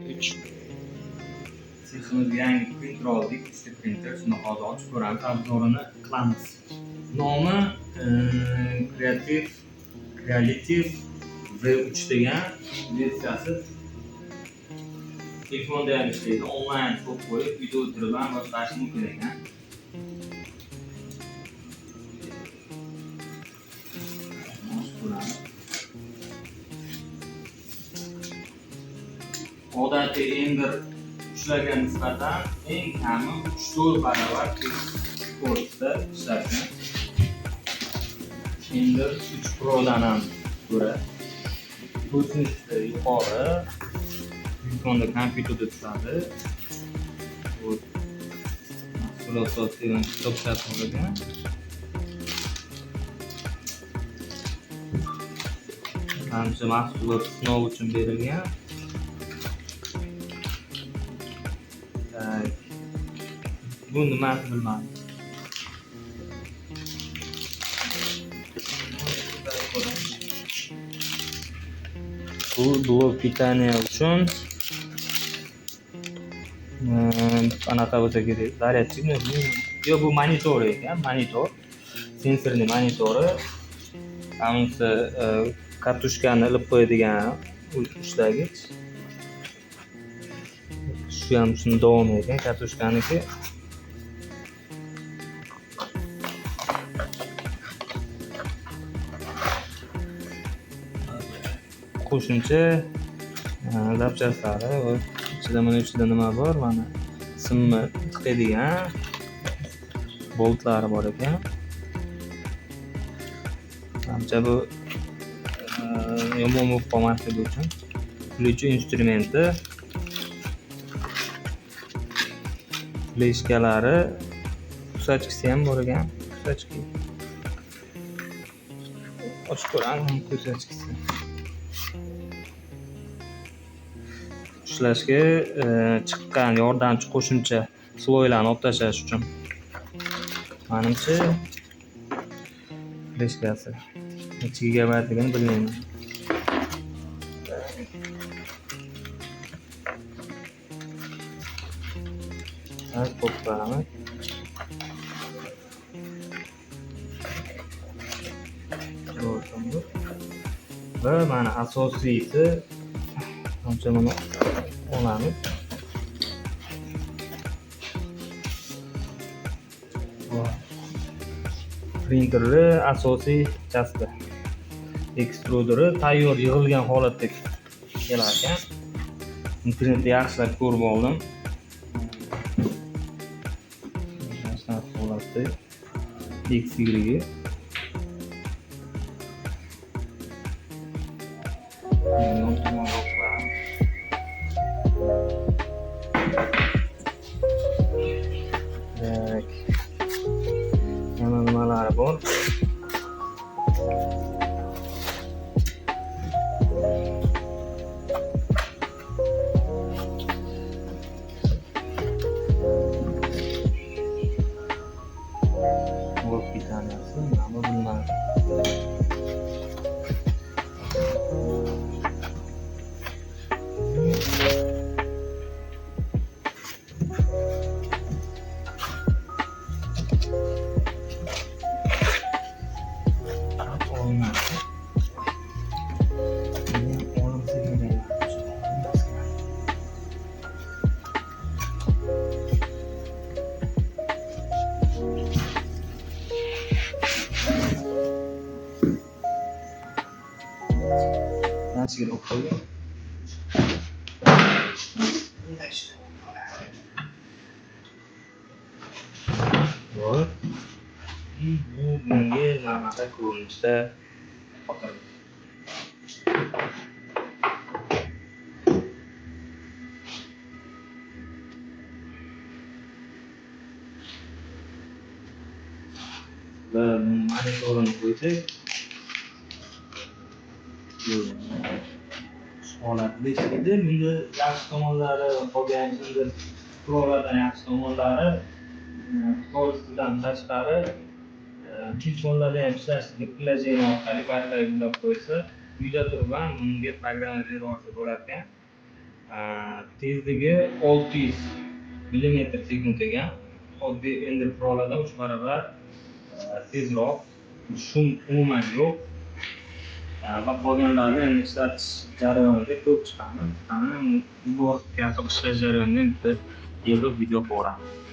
3. Seximizga yangi printer oldik, 3D printer. Shuni hozir ochib ko'ramiz, обзор ini qilamiz. Nomi Creality V3 degan versiyasi. Telefonda ham ishlaydi, onlayn to'p qo'yib, uyda o'tirib ham boshqarish mumkin ekan. Ochib ko'ramiz. Odatiy Ender 3larga nisbatan eng kami 3-4 barobar tez ko'rsatda ishlarkan. Ender 3 Pro'dan ham ko'ra ko'rinishi yuqori. Telefonda, kompyuterda turadi. Bu mahsulot sotadigan kitobcha bo'lgan. Manimcha mahsulot sinov uchun berilgan. Tak. Bu nimasi bilmadim. Bu blok питания uchun anaqa bo'lsa kerak. Zaryadchikmi? Yo'q, bu monitor ekan, monitor. Sensorli monitori. Bunisi kartushkani ilib qo'yadigan ushlagich. Shu ham shuni davomi ekan, kartushkaniki. Qo'shimcha zapchastlari va ichida, mana ichida nima bor? Mana simni tiqadigan boltlari bor ekan. Manimcha bu yomon bo'lib qolmasligi uchun ключi instrumenti, fleshkalari, kusachkisi ham bor ekan. Kusachki. Ochib ko'ramiz kusachkisi. Ushlashga chiqqan yordamchi qo'shimcha sloylarni olib tashlash uchun. Manimcha fleshkasi necha gigabaytligini bilmayman. Tak, to'plarni. Va mana asosiysi, manimcha buni olamiz. Printerni asosiy chasti. Ekstruderi tayyor yig'ilgan holatda kelar ekan. Internetda yaxshilab ko'rib oldim. Shunaqa holatda eksikligi. Tak. Yana nimalari bor? Blok bitanasi, nima bilmadim. Bor. Bu bunga manaqa ko'rinishda qotirdi. Va monitorini qo'ysak, holatda ishlaydi. Bunda yaxshi tomonlari qolgan Ender Pro'lardan yaxshi tomonlari скоростиdan tashqari telefonlarda ham ishlashni приложение orqali Wi-Fi ulab qo'ysa, uyda turib ham unga programma berib olsa bo'lar ekan. Tezligi 600 millimetr sekund ekan. Oddiy Ender Prolardan 3 barobar tezroq. Шум umuman yo'q. Va qolganlarini endi ishlatish jarayonida ko'rib chiqamiz. Ana, bu ishlash jarayonini bitta yig'ib video ko'ramiz.